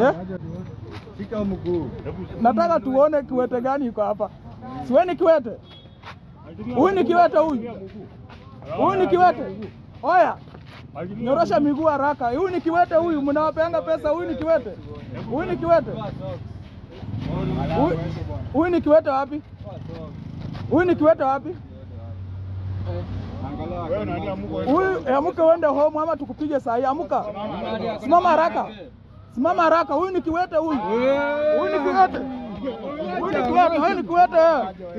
Eh? Shika mguu. Nataka tuone kiwete gani iko hapa. Si wewe ni kiwete? Huyu ni kiwete huyu. Huyu ni kiwete. Oya. Nyorosha miguu haraka. Huyu ni kiwete huyu, mnawapeanga pesa. Huyu ni kiwete. Huyu ni kiwete. Huyu ni kiwete wapi? Huyu ni kiwete wapi? Huyu amuka uende home ama tukupige saa hii. Amuka. Simama haraka. Simama haraka. Huyu ni kiwete huyu. Huyu ni kiwete. Huyu ni kiwete. Huyu ni kiwete.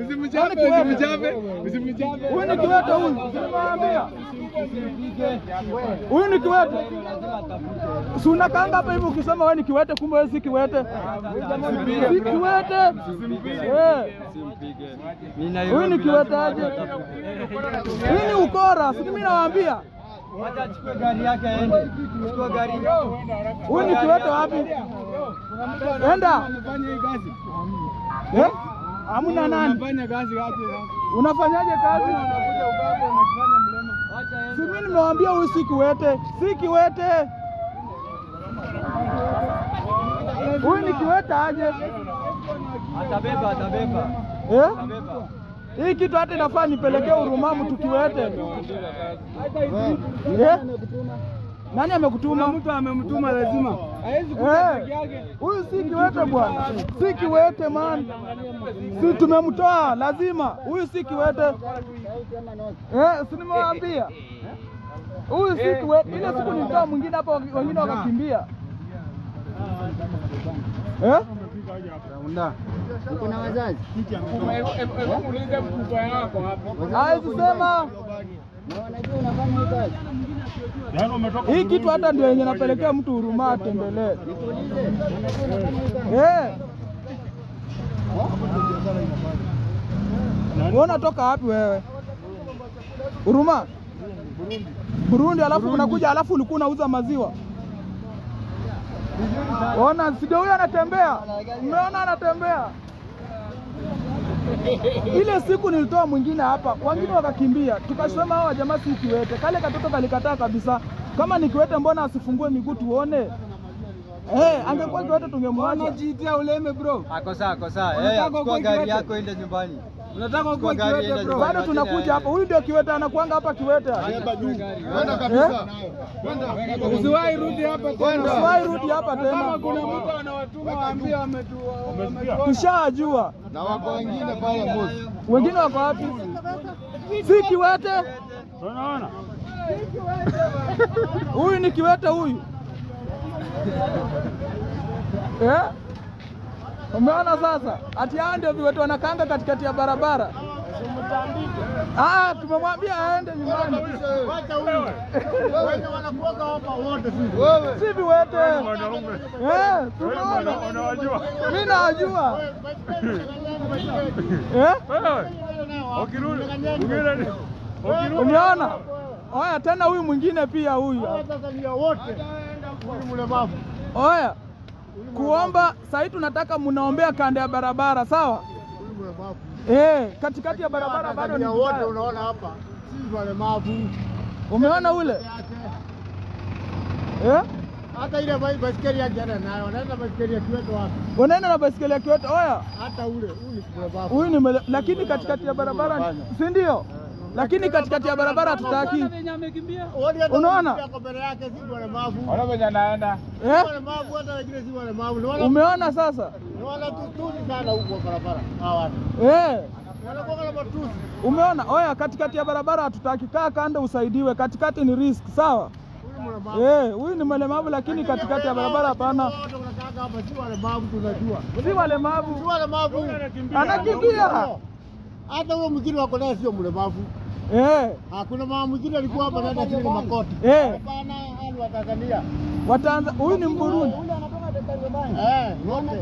Usimchape, usimchape, usimchape. Huyu ni kiwete huyu. Nimewaambia. Huyu ni kiwete. Si unakaanga hapa hivi ukisema wewe ni kiwete, kumbe wewe si kiwete. Si kiwete. Eh. Huyu ni kiwete aje? Hii ni ukora, si mimi nawaambia. Wacha achukue gari yake aende. Chukua gari. Huyu ni kiwete wapi? Enda. Unafanya hii kazi. Eh? Hamna nani? Unafanya kazi aje sasa? Unafanyaje kazi? Unakuja ukapo unajifanya mlema. Si mimi nimewaambia huyu si kiwete, si kiwete. Huyu ni kiwete aje? Atabeba, atabeba. Eh? Atabeba. Hii kitu hata inafaa nipelekee Huruma mtu kiwete. Eh? Nani amekutuma? Mtu amemtuma lazima. Hawezi kuja peke Eh. yake. Huyu si kiwete bwana, si kiwete man, si tumemtoa lazima. Huyu si kiwete eh, si nimewaambia huyu si kiwete. Ile siku nilitoa mwingine hapa, wengine wakakimbia eh? Uko na wazazi? Hawezi sema Na wanajua unafanya hii kazi? hii kitu, hata ndio yenye napelekea mtu huruma atembelee Nikuulize, wanajua unafanya hii kazi? eh. Wewe unatoka wapi wewe? Huruma? Burundi, alafu unakuja alafu ulikuwa unauza maziwa. Ona, si ndio huyo anatembea? Mmeona anatembea? Ile siku nilitoa mwingine hapa, wengine wakakimbia, tukasema hawa jamaa si kiwete. Kale katoto kalikataa kabisa. Kama ni kiwete, mbona asifungue miguu tuone? Eh, angekuwa kiwete tungemwacha. Unajiitia uleme bro. Ako sawa, ako sawa. Unataka Eh, chukua ukuwe gari kiwete? yako ende nyumbani. Unataka ukuwe Chukua gari kiwete enda bro. nyumbani. Bado tunakuja hapa. Huyu ndio kiwete anakuanga hapa kiwete. Kwenda kabisa. Kwenda. Usiwahi rudi hapa tena. Usiwahi rudi hapa Kama tena. kuna mtu anawatuma waambie wametuona. Tushajua. Na wako wengine pale Mosi. Wengine wako wapi? Si kiwete. Huyu ni kiwete huyu. Eh? Umeona sasa? Ati hao ndio viwete wanakaanga katikati ya barabara. Ah, tumemwambia aende nyumbani. Wacha huyu. Wenye wanakuoga hapa wote sisi. Si viwete. Eh, tumeona. Mimi nawajua. Eh? Umeona? Oya, tena huyu mwingine pia huyu. Tanzania wote. Huyu mlemavu. Oya, kuomba sahii tunataka mnaombea kando ya barabara, sawa? Huyu mlemavu. Eh, katikati ya barabara bado ni Tanzania wote vibaya. unaona hapa. Sisi walemavu. Umeona ule? Eh? Hata ile baiskeli yake ana nayo. Anaenda baiskeli ya kiwete wapi? Unaenda na baiskeli ya kiwete. Oya, Hata ule huyu ni mlemavu. huyu ni lakini katikati ya barabara, si ndio? Lakini katikati ya barabara hatutaki. Unaona? Kwa mbele yake si walemavu. Eh? Walemavu hata wengine si walemavu. Ni wala Umeona sasa? ni wala tutusi sana huko barabara. Hawa watu. Eh. Wanakuwa na matusi. Umeona? Oya, katikati ya barabara hatutaki. Kaa kando usaidiwe. Katikati ni risk, sawa? Huyu mlemavu. Eh, huyu ni mlemavu lakini katikati ya barabara hapana. Wote wanakaanga hapa si walemavu tunajua. Si walemavu. Si walemavu. Anakimbia. Hata huyo mwingine wako naye sio mlemavu. Eh. Hakuna mama mwingine alikuwa hapa naenda chini na makoti. Eh. Hapana, hao wa Tanzania. Watanza huyu ni Mburundi. Ule anatoka Kariobangi. Eh, wote.